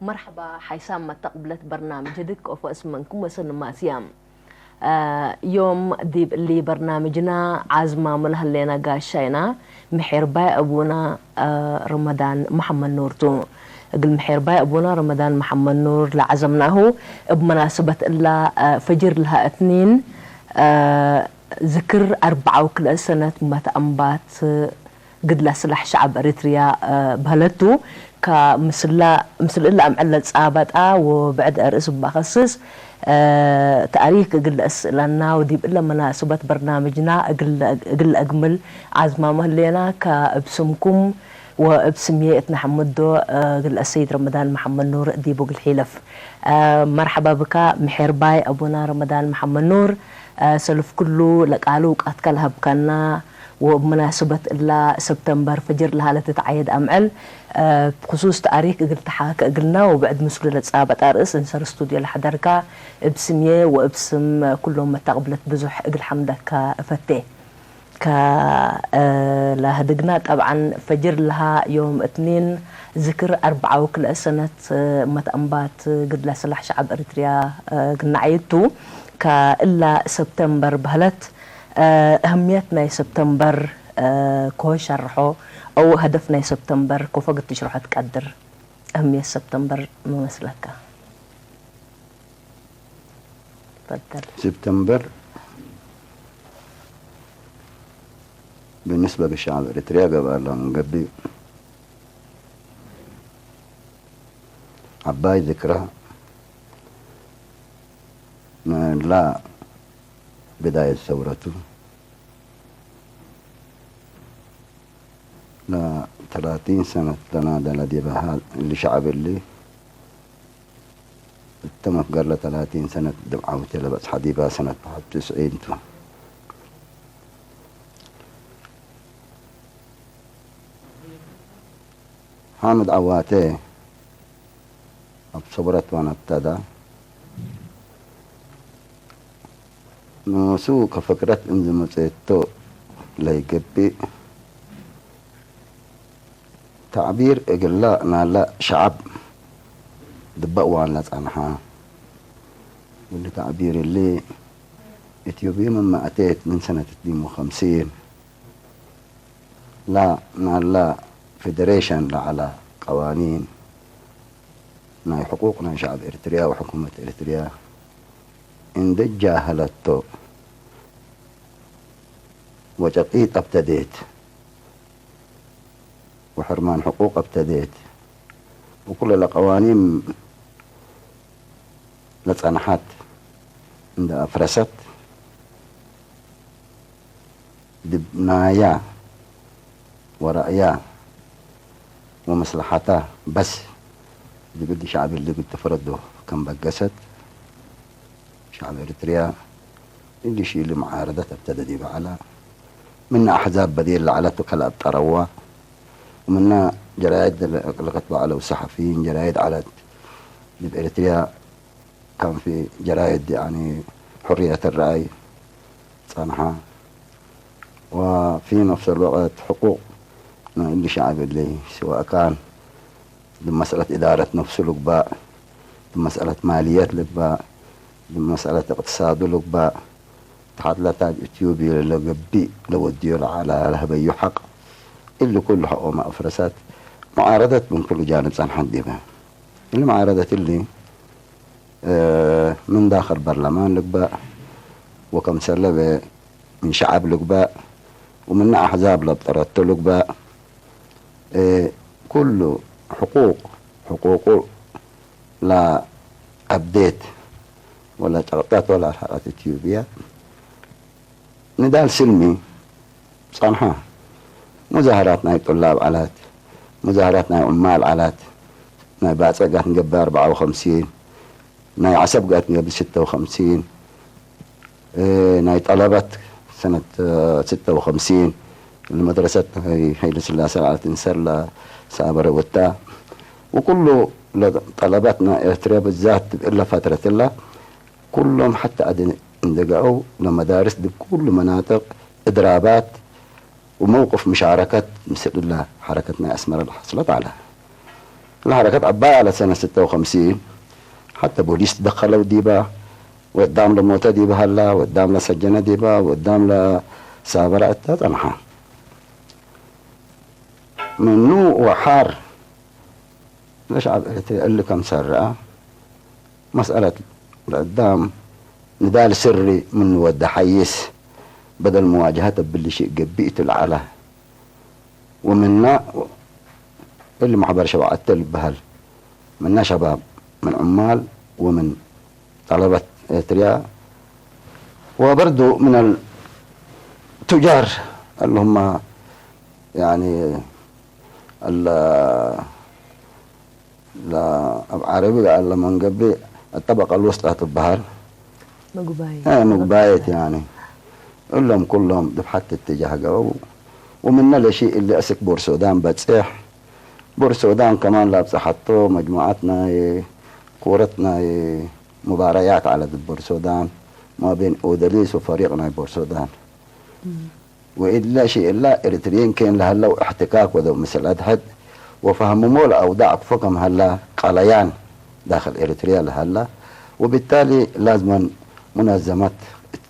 مرحبا حيسام ما تقبلت برنامج دك أوف اسمنكم وسن ما سيام. يوم ديب اللي برنامجنا عازمة ملهلينا قاشينا محرباي أبونا رمضان محمد نورتو. قل محرباي أبونا رمضان محمد نور لعزمناه بمناسبة إلا فجر لها 2 ذكر 4 سنة متأنبات قد لا سلاح شعب أريتريا بهلتو كمثل مثل إلا أمعلت صابتا وبعد أرئس بخصص تاريخ قل أسئلنا ودي إلا مناسبة برنامجنا قل أجمل عزمة مهلينا كابسمكم وابسمية محمد قل السيد رمضان محمد نور ديبو الحلف. مرحبا بك محرباي أبونا رمضان محمد نور. سلف كله لقالو قاتكلها بكنا وبمناسبة إلا سبتمبر فجر لها لتتعيد أمعل بخصوص تاريخ قلت حاك قلنا وبعد مسؤولية صابت أرئس انسر استوديو لحدركا ابسمية وابسم كلهم ما تقبلت بزح اقل حمدك فتاه ك لهدقنا طبعا فجر لها يوم 2 ذكر 4 سنة متأنبات قد لا سلاح شعب أريتريا قلنا عيدتو كإلا سبتمبر بهلت. أهميتنا سبتمبر كو شرحو أو هدفنا سبتمبر كو فقط تشرح تقدر أهمية سبتمبر ما مسلكة. تفضل. سبتمبر بالنسبة للشعب الإريتريا قبل قبل عباي ذكرى لا بداية ثورته لا 30 سنة تنادى لدي بها اللي شعب اللي تم قال 30 سنة دمعة بس حديبها سنة 91 تو. حامد عواتي بصبرت وانا ابتدى نوسو كفكرة انزمتو ليقبي تعبير اقلا نالا شعب دبقوان لتنحا واللي تعبير اللي اثيوبيا مما اتيت من سنة 52 لا نالا فيدريشن على قوانين ناي حقوقنا شعب اريتريا وحكومة اريتريا إن دجاهلتو وجقيت ابتديت وحرمان حقوق ابتديت وكل القوانين لتنحت عند أفرست دبنايا ورأيا ومصلحتها بس دي بدي شعب اللي قلت فرده كم بقست شعب اريتريا اللي شيء اللي معارضة ابتدى دي بعلا منا احزاب بديل على كلا تروى ومنا جرايد اللي كتبوا على وصحفيين جرايد على باريتريا كان في جرايد يعني حرية الرأي صنحة وفي نفس الوقت حقوق اللي شعب اللي سواء كان بمسألة إدارة نفس القباء بمسألة ماليات القباء بمسألة اقتصاد القباء تحت لا تاج إثيوبيا لقبي لو الديول على لهبي حق اللي كله حقه ما أفرست معارضة من كل جانب سنحن ديبها المعارضة اللي من داخل برلمان القباء وكم سلبة من شعب القباء ومن أحزاب لبطرت القباء كل حقوق لا أبديت ولا تغطت ولا حركة إثيوبيا ندال سلمي صنحة مظاهرات ناي طلاب علات مظاهرات ناي عمال علات ناي باعثة قات نقبل 54 ناي عسب قات نقبل 56 ناي طلبت سنة 56 المدرسة هي سلاسل على تنسر لسابر وتا وكله طلباتنا إريتريا بالذات إلا فترة الله كلهم حتى اندقعوا لمدارس بكل مناطق إضرابات وموقف مشاركة مثل الله حركتنا أسمر اللي حصلت على. الحركات عباية على سنة 56 حتى بوليس تدخلوا ديبا وقدام لموتى ديبا هلا وقدام لسجنة ديبا وقدام لسابرة تنحى منو وحار لشعب اريتريا اللي كم سرعة مسألة لقدام نضال سري من ود حيس بدل مواجهته باللي شيء قبيت العلا ومنا اللي محبر شباب التل بهل منا شباب من عمال ومن طلبة اريتريا وبرضو من التجار اللي هم يعني لا عربي قال لما قبل الطبقة الوسطى البحر مقباية مقباية يعني كلهم كلهم دفحت اتجاه قوي. ومن الشيء اللي أسك بور سودان بتسيح بور سودان كمان لابسة حطو مجموعتنا كورتنا مباريات على ضد بور سودان ما بين أوداليس وفريقنا بور سودان. وإلا شيء إلا إريتريين كان لها لو احتكاك وذو مثل أدهد وفهموا مول أوداع فكم هلا قليان داخل إريتريا لهلا، وبالتالي لازم منظمات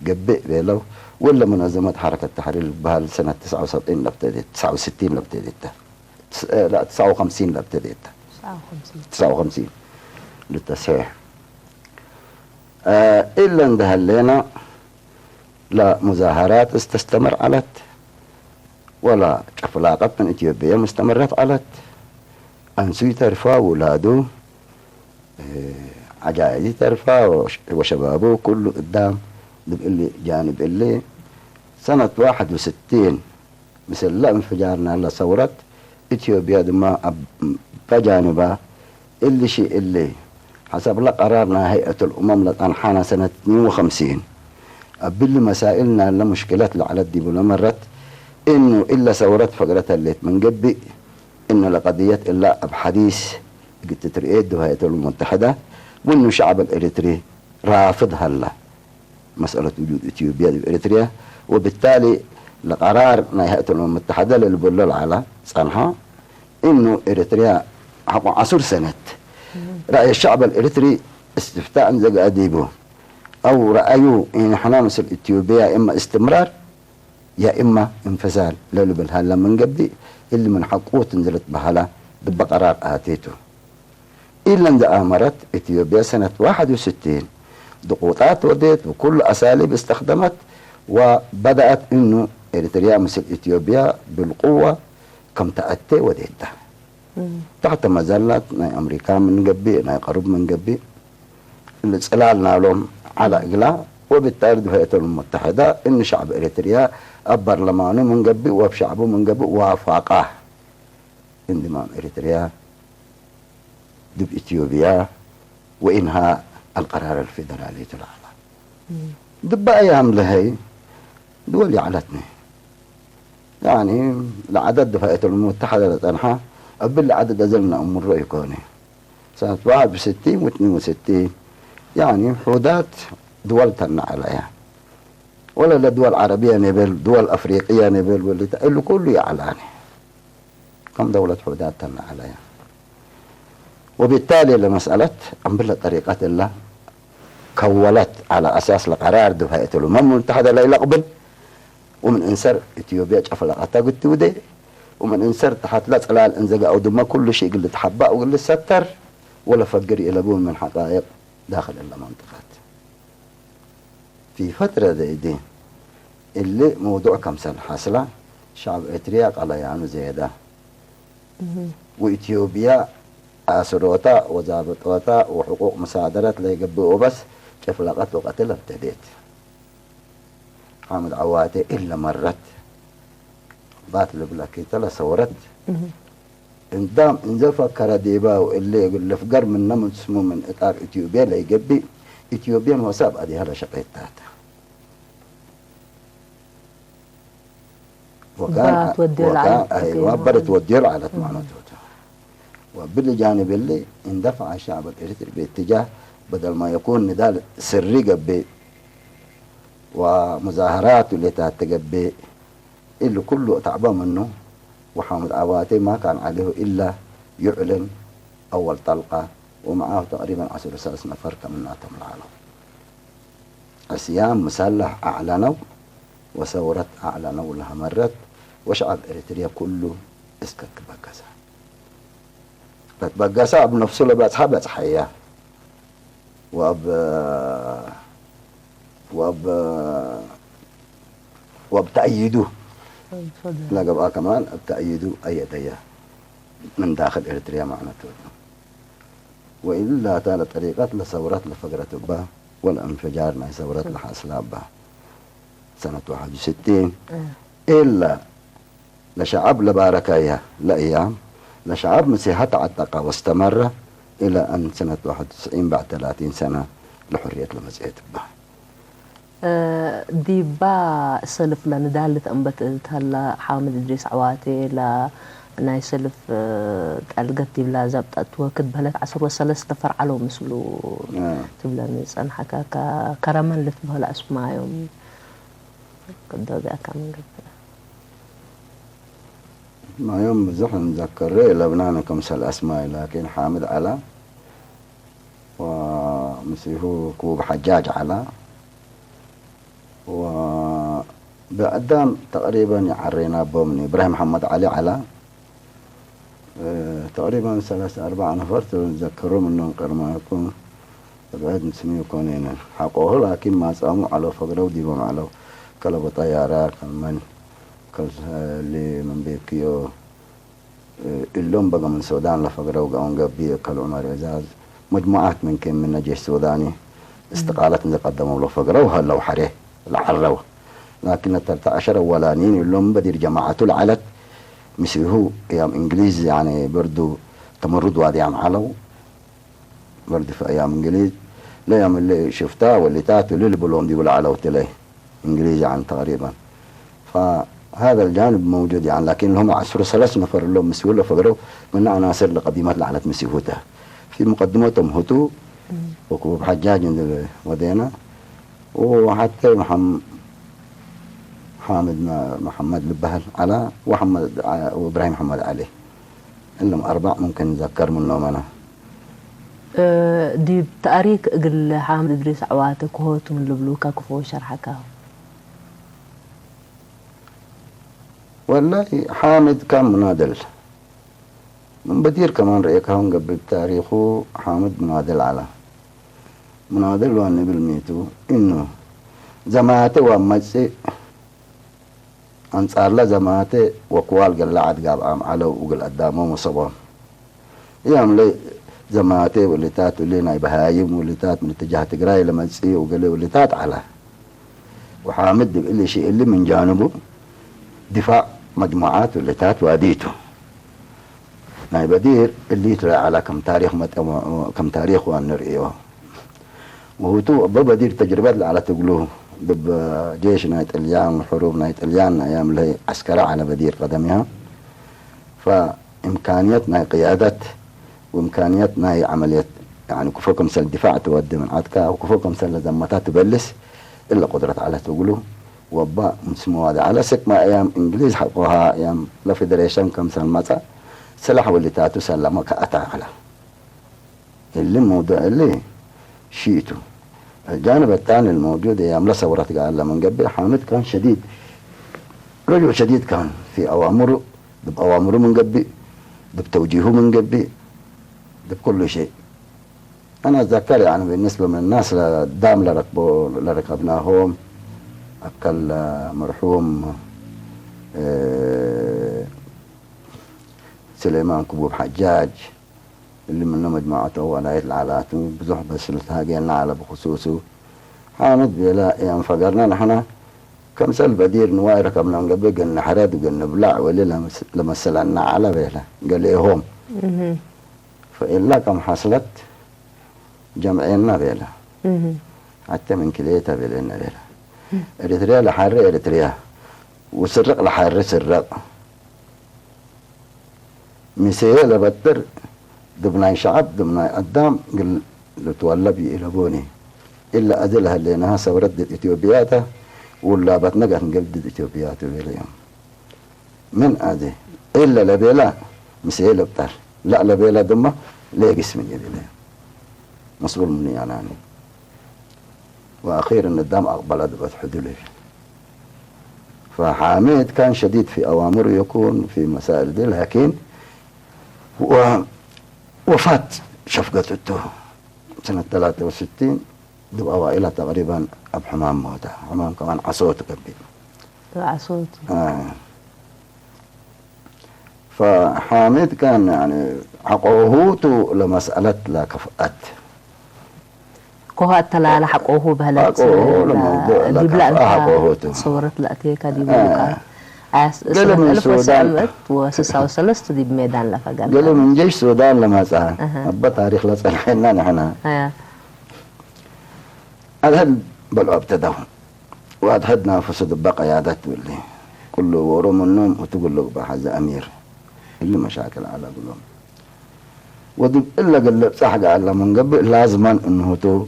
تقبئ بيلو ولا منظمات حركة التحرير بهالسنة 79 لابتدت 69 لابتدت لا 59 لابتدت 59 للتصحيح. إلا اندهلينا لا مظاهرات استستمر علت ولا شفلاقات من إثيوبيا مستمرت علت أنسوي ترفا ولادو عجائزي ترفا وشبابه كله قدام اللي جانب اللي سنة 61 مثل لا انفجارنا لا ثورت إثيوبيا دما بجانبها اللي شيء اللي حسب لا قرارنا هيئة الأمم لتنحانا سنة 52 قبل مسائلنا لا مشكلات على الدبلوماسية مرت إنه إلا ثورت فقرتها اللي من قبل إنه لقضية إلا بحديث قد تترئيد هيئة الأمم المتحدة وإنه شعب الإريتري رافض هلا مسألة وجود إثيوبيا بإريتريا، وبالتالي لقرار هيئة الأمم المتحدة للبلول على صنعاء إنه إريتريا حق 10 سنة رأي الشعب الإريتري استفتاء زي أديبه أو رأيه إن إحنا مثل إثيوبيا إما استمرار يا إما انفصال لولو بالهلا من قبل اللي من حقه تنزلت بهلا بقرار آتيته. إلا إن آمرت إثيوبيا سنة 61 ضغوطات وديت وكل أساليب استخدمت وبدأت إنه إريتريا مثل إثيوبيا بالقوة كم تأتي وديتها تحت مظلة ناي أمريكا من قبي ناي قرب من قبي اللي تسألنا لهم على إقلاع. وبالتالي هيئة الأمم المتحدة إن شعب إريتريا برلمانه من قبي وبشعبه من قبي وافقه انضمام إريتريا ضد إثيوبيا وإنهاء القرار الفيدرالي الأعلى. دب أيام لهي دول علتني يعني العدد هيئة الأمم المتحدة لتنحى قبل عدد أزلنا أم الرأي كوني سنة 61 و62 يعني حودات دول تنع عليها ولا لا دول عربية نبل دول أفريقية نبل واللي اللي كله يعلاني كم دولة حودات تنع عليها. وبالتالي لمسألة أم طريقة الله كولت على أساس القرار دو هيئة الأمم المتحدة لا يقبل ومن انسر إثيوبيا شفلقتها قلت ودي ومن انسر تحت لا تلال انزق أو دم كل شيء قلت حبا وقلت ستر ولا فقر إلى بون من حقائق داخل المنطقات. في فترة زي دي اللي موضوع كم سنة حاصلة شعب إريتريا قال يعني زي ده وإثيوبيا أسروتا وزابطوتا وحقوق مصادرة لا يقبلوا بس شفلقت وقتل ابتديت حامد عواتي إلا مرت بات لبلاكيتا لصورت اندام انزل فكر ديبا اللي يقول لفقر من نمط اسمه من إطار إثيوبيا لا يقبي إثيوبيا وساب أدي هلا شقيت تاتا وكان أيوة برت ودير على معناته. وبالجانب اللي اندفع الشعب الإريتري باتجاه بدل ما يكون نضال سري قبي ومظاهرات اللي تتقبي اللي كله تعبان منه وحامد عواتي ما كان عليه إلا يعلن أول طلقة ومعاه تقريبا 10 نفر كمناتهم العالم. عصيان مسلح أعلنوا وثورة أعلنوا لها مرت، وشعب إريتريا كله اسكت بقسا بتبقسا بنفسه لبصحى بصحيا وأب وأب وبتأيده لا قبل كمان بتأيده أيديا من داخل إريتريا معناته. وإلا تال طريقة لثورات لفقرة با والانفجار مع ثورات لحاصلة با سنة 61 إلا لشعب لباركايا لأيام لشعب مسيحة تعتق واستمر إلى أن سنة 91 بعد 30 سنة لحرية لمزيت با. ديبا سلف لندالة أنبت هلا حامد إدريس عواتي لا ناي سلف تلقت دي زبطت وكد بهلت 13 نفر علو مثلو تبلا نسان حكا كرمان لتبهل أسماء يوم قد ذاك من قبل ما يوم زحن نذكر لبنان كم سل أسماء، لكن حامد على ومسيحو كوب حجاج على وبعدام تقريبا يعرينا بومني إبراهيم محمد علي على تقريبا 3 4 نفر تذكروا منهم قرماكم بعد نسميه كونين حقوه، لكن ما صاموا على فقروا ديبهم على كلب طيارة كمان كل اللي من بيكيو اللون بقى من السودان لفقروا وقعون قبي كل عمر عزاز مجموعات من كم من الجيش السوداني استقالت اللي قدموا له فقروا هلو حريه العروا، لكن 13 أولانيين اللون بدير جماعته العلت مسيهو أيام إنجليز يعني برضو تمرد وادي عم علو برضو في أيام إنجليز لا أيام اللي شفتها واللي تاتوا اللي بلون دي ولا علو تلي إنجليزي عن تقريبا. فهذا الجانب موجود يعني، لكن هم 13 نفر لهم مسيهو فقروا من عناصر القديمات اللي علت مسيهوتها في مقدمتهم هتو وكوب حجاج ودينا وحتى محمد حامد محمد لبهل على وحمد وابراهيم محمد علي إنهم 4 ممكن نذكر منهم انا. دي تاريخ قل حامد ادريس عواتك وهوت من لبلوكا كفو شرحك. والله حامد كان منادل من بدير كمان رأيك هون قبل تاريخه. حامد منادل على منادل وان بالميتو انه زماته ومجسي أنصار لا زماته وقوال قال لعد قاب عام علو وقال قدامهم وصبهم يعمل لي زماته واللي تات واللي ناي بهايم واللي تات من اتجاه تقراي لما تسي وقال واللي تات على وحامد اللي شيء اللي من جانبه دفاع مجموعات واللي تات واديته ناي بدير اللي يترى على كم تاريخ كم تاريخ وان نرئيه وهو تو بدير تجربات اللي على تقولوه بجيش نايت اليان وحروب نايت اليان ايام اللي عسكرة على بدير قدمها. فامكانيتنا قيادة وامكانيتنا عملية يعني كفوكم سل دفاع تودي من عدكا وكفوكم سل زمتها تبلس الا قدرت على تقوله وبا مسموها على سك ما ايام انجليز حقوها ايام لا فيدريشن كم سنة متى سلاح واللي تاتو سلمك كأتا على اللي موضوع اللي شيتو. الجانب الثاني الموجود ايام لا ثورة قال من قبل حامد كان شديد، رجل شديد كان في اوامره بأوامره من قبل بتوجيهه من قبل بكل شيء. انا اتذكر يعني بالنسبة من الناس دام لركبناهم اكل مرحوم سليمان كبوب حجاج اللي منه مجموعته ولا العالاته بزح بس التهاجينا على بخصوصه حامد بلا يعني فقرنا نحن كم سل بدير نواي ركبنا من قبل قلنا حراد وقلنا بلع ولا لما سلنا على بيلا قال لي هم فإلا كم حصلت جمعينا بيلا حتى من كليتها بيلنا بيلا اريتريا لحر اريتريا وسرق لحر سرق مسيا لبتر دبناي شعب دبناي قدام قل لتولى بي إلا أدلها اللي إنها ثورت إثيوبياتا ولا بتنقل نقل إثيوبياتا بيليوم من أدي إلا لبيلا مسيا لبتر لا لبيلا دمه ليه قسم جديد ليه مسؤول مني يعني أنا. واخيرا الدام اقبلت بتحدلي. فحامد كان شديد في اوامره يكون في مسائل دي، لكن وفاة شفقته سنة 63 دب أوائلها تقريبا أب حمام موتها. حمام كمان عصوته كبير عصوت. فحامد كان يعني حقوهوته لمسألة لا كفأت كوها تلا حقوه بهلت حقوه لموضوع لا دي بلا كفأة حقوهوته. صورت لأتيكا دي قالوا من السودان. 1963 دي بميدان لفقال. قالوا من جيش السودان لما سأل أبا تاريخ لا سألنا نحن أذهب بلو ابتدوا وأدهدنا فسد بقى قيادات واللي كله ورو منهم وتقول له بحز أمير اللي مشاكل على قلوب ودب إلا قال صح قال من قبل لازما إنه تو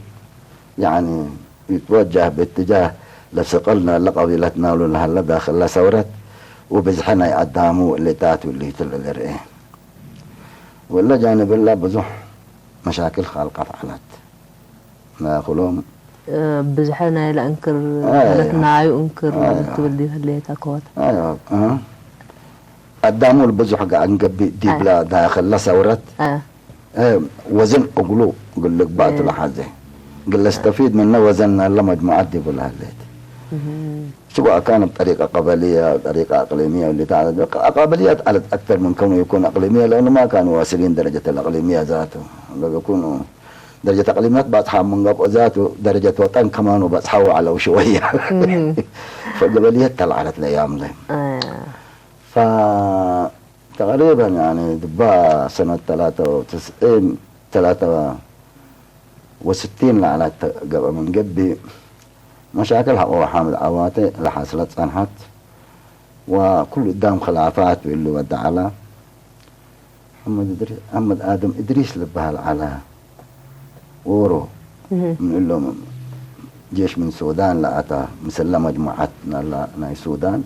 يعني يتوجه باتجاه لسقلنا لقبيلتنا ولا هلا داخل لا ثورت وبزحنا يقداموا اللي تات واللي تل ولا جانب الله بزح مشاكل خالقت علت ما خلوم بزحنا لا انكر لتنا انكر تبدي هليتا كوت. ايوه قداموا البزح قاعد نقبي دي بلا داخل لا ثورت. وزن اقلو قل لك بعت لحظه قل استفيد منه وزننا لا مجموعات دي بلا هليت سواء كان بطريقة قبلية بطريقة أقليمية واللي تعرف قبليات على أكثر من كونه يكون أقليمية لأنه ما كانوا واصلين درجة الأقليمية ذاته. لو يكونوا درجة أقليميات بأصحاب من قبل ذاته درجة وطن كمان وبأصحابه على شوية. فالقبليات طلعت الأيام دي. فتقريبا يعني دبا سنة 93 63 لعلى قبل من قبل مشاكل هو حامد عواتي لحصلت صنحت وكل قدام خلافات واللي ودع على محمد إدريس محمد آدم إدريس لبها على ورو من له جيش من السودان لأتى مسلمة مجموعتنا لنا السودان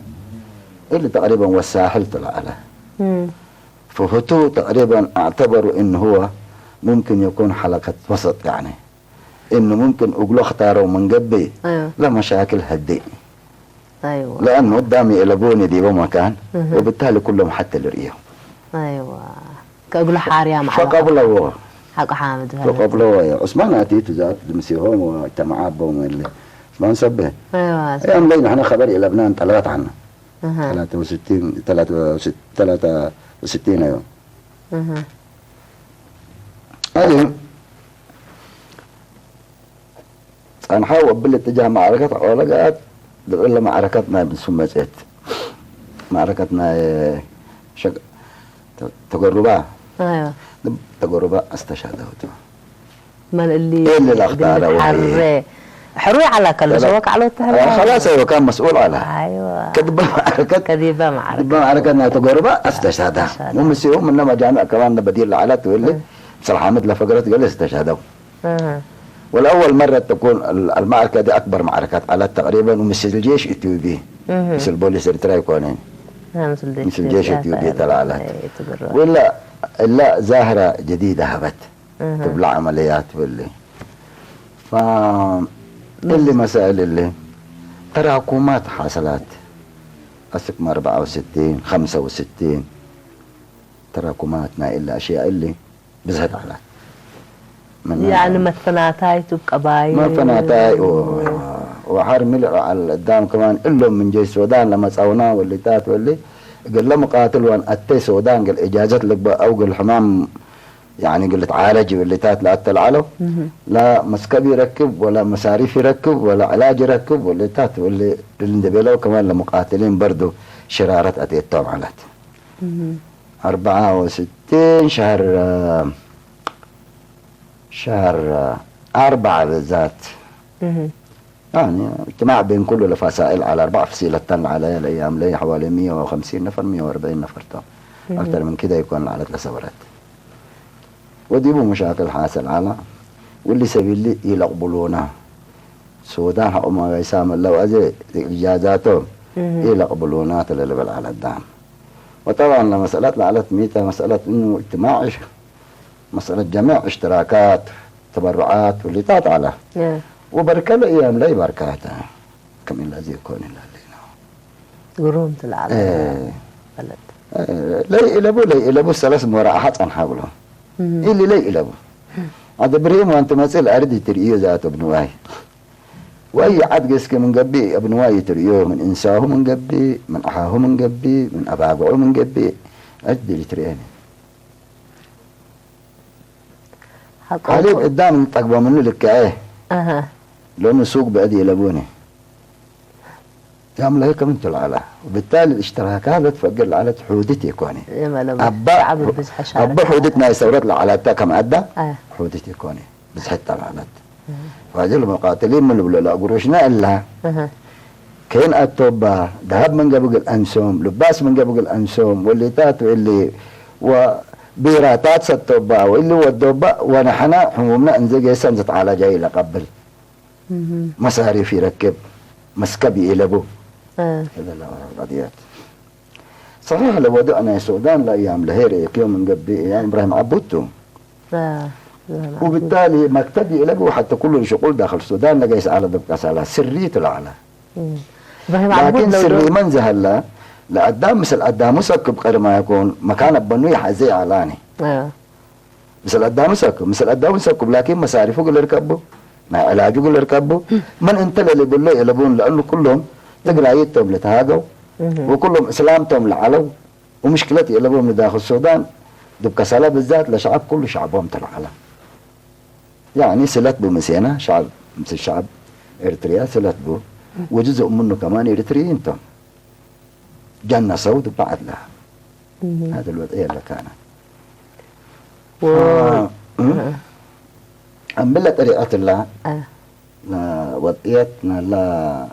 اللي تقريبا والساحل طلع له. فهتو تقريبا اعتبروا انه هو ممكن يكون حلقة وسط يعني انه ممكن اقولوا اختاروا من قبي. لا مشاكل هدي. ايوه لانه قدامي يلقوني دي بمكان وبالتالي كلهم حتى اللي رئيهم. ايوه كأقول حاريا مع فقبلوا حق حامد فقبلوا عثمان اتيت ذات دمسيهم واجتمعات بهم اللي عثمان سبه. ايوه ايام لينا احنا خبر الى لبنان طلعت عنا 63 63 يوم. هذه أنحاول بالاتجاه معركة ولقات إلا معركتنا بسمى زيت معركتنا شق تقربا. ايوه تقربا استشهدوا من اللي اللي الاختار حري حروي على كل سواك على خلاص ايوه كان مسؤول على ايوه كذبة معركة كذبة معركة معركتنا تقربا استشهدها ومسيهم انما جامع كمان بديل العلت واللي صلاح حامد لفقرت قال استشهدوا. والأول مرة تكون المعركة دي أكبر معركة على تقريبا ومثل الجيش الإثيوبي مثل البوليس الإريتري يكونين مثل الجيش الإثيوبي طلعت ولا إلا زاهرة جديدة هبت تبلع عمليات واللي ف اللي مسائل اللي تراكمات حصلت أسكم 64 65 تراكمات ما إلا أشياء اللي بزهد على يعني مثناتاي تبقى باي مثناتاي وحرمل على قدام كمان إلهم من جيش السودان لما صوناه واللي تات واللي قال له مقاتل وان اتي السودان قال اجازت لك او قال حمام يعني قال تعالج واللي تات لا تلعلو لا مسكب يركب ولا مساريف يركب ولا علاج يركب واللي تات واللي اللي كمان لمقاتلين برضو شرارة اتيتهم علت 64 شهر 4 بالذات. يعني اجتماع بين كل الفصائل على 4 فصيلة على الأيام لي حوالي 150 نفر 140 نفر أكثر من كده يكون على 3 ثورات وديبوا مشاكل حاصل على واللي سبيل لي يلقبلونا السودان حقهم يسام لو أجي إجازاتهم يلقبلونا اللي على الدعم. وطبعا لما مسألة لعلت ميتا مسألة إنه اجتماع مسألة جميع اشتراكات تبرعات واللي تات على وبركة الايام لا بركاتها كم الذي يكون الا لنا قروم العالم إيه. بلد إيه. لا يقلبوا لا يقلبوا الثلاث مراحات عن حولهم اللي لا يقلبوا عاد ابراهيم وانت مسأل أرضي ترئيه ذات ابن واي واي عاد قسك من قبي ابن واي ترئيه من انساه من قبي من احاه من قبي من اباقعه من قبي أدي اللي ترئيني حق حليب قدام تقبى منه لك ايه اها لانه سوق بأدي يلبوني يعمل هيك من العلا وبالتالي الاشتراكات بتفجر العلا حودتي كوني يا مالا أبا شعب بزح شارك أبا حودتنا ثورات العلا كم أدى آه. حودتي كوني بس حتى العلا وهذه المقاتلين من اللي لا قروشنا إلا اها كين التوبة ذهب من قبل الأنسوم لباس من قبل الأنسوم واللي تات واللي وبيراتات ستوبة واللي والدوبة ونحنا حمومنا انزل جيسان على جاي لقبل مهم. مصاريف يركب مسكب يقلبوا آه. هذا القضيات صحيح لو ودعنا السودان لا ايام لهير يوم من قبل ايام ابراهيم عبودتو آه. لا، لا. وبالتالي مكتب يقلبوا حتى كل الشغل داخل السودان لقيس على دبقة على سرية العلا مم. ابراهيم عبود لكن لو سري من زهلا لقدام مثل قدام مسك بقدر ما يكون مكان بنو حزي علاني ايوه مثل قدام مسك مثل قدام مسك لكن مصاريفه اللي ركبه مع علاجه اللي ركبه من انت اللي بيقول يقلبون لانه كلهم تقرايتهم لتهاجوا وكلهم اسلامتهم لعلو ومشكلتي يقلبون من داخل السودان دبك سلا بالذات لشعب كله شعبهم تلعلى يعني سلت بو مسينا شعب مثل شعب اريتريا سلت بو وجزء منه كمان اريتريين تم جنة سود بعد لها مهم. هذا الوضعية اللي كانت و ف- أم بلا طريقة الله آه. لا وضعيتنا لا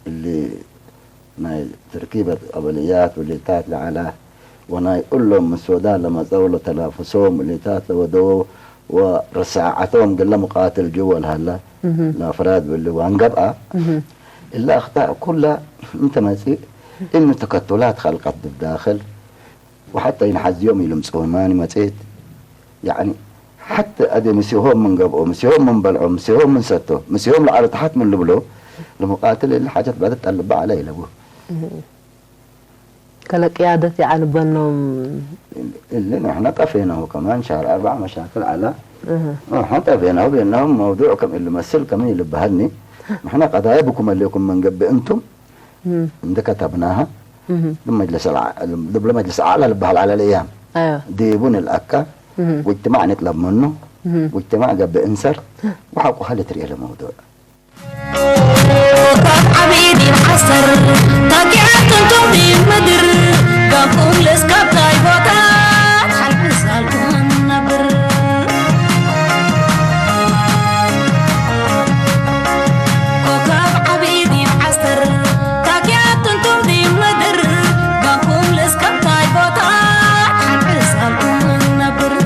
اللي ناي تركيبة قبليات واللي تات لعلى وناي يقول لهم من السودان لما زولوا تنافسهم اللي تات لودو ورساعتهم قال مقاتل جوا الهلا مهم. الافراد واللي وانقبأ مهم. الا اخطاء كلها انت ما تسيء انه تكتلات خلقت بالداخل وحتى ينحز يوم يلمسوه ماني ما تسيت يعني حتى ادي مسيهم من قبعه مسيهم من بلعه مسيهم من ستة مسيهم لعلى تحت من لبلو المقاتل اللي حاجات بعد تقلب عليه لبوه كلا قيادة يعني بنهم اللي نحن طفيناه كمان شهر أربعة مشاكل على أها. نحن طفيناه بأنهم موضوع كم اللي مثل كمان اللي بهني نحن قضايا بكم اللي يكون من قبل أنتم مم. عندك كتبناها مهم. لمجلس دبل مجلس أعلى لبها على الأيام ايوه ديبون الأكا مهم. واجتماع نطلب منه مهم. واجتماع قبل انسر وحقوا هل تري الموضوع عبيدي الحسر تاكعت تمضي مدر قاكم لسكاب تايبوتات حلب سالكم النبر كوكب عبيدي الحسر تاكعت تمضي مدر قاكم لسكاب تايبوتات حلب سالكم النبر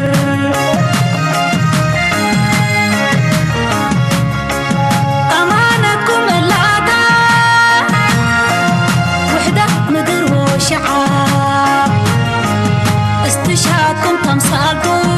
أمانتكم الأعداء وحدة مدر وشعب استشهادكم تمثالكم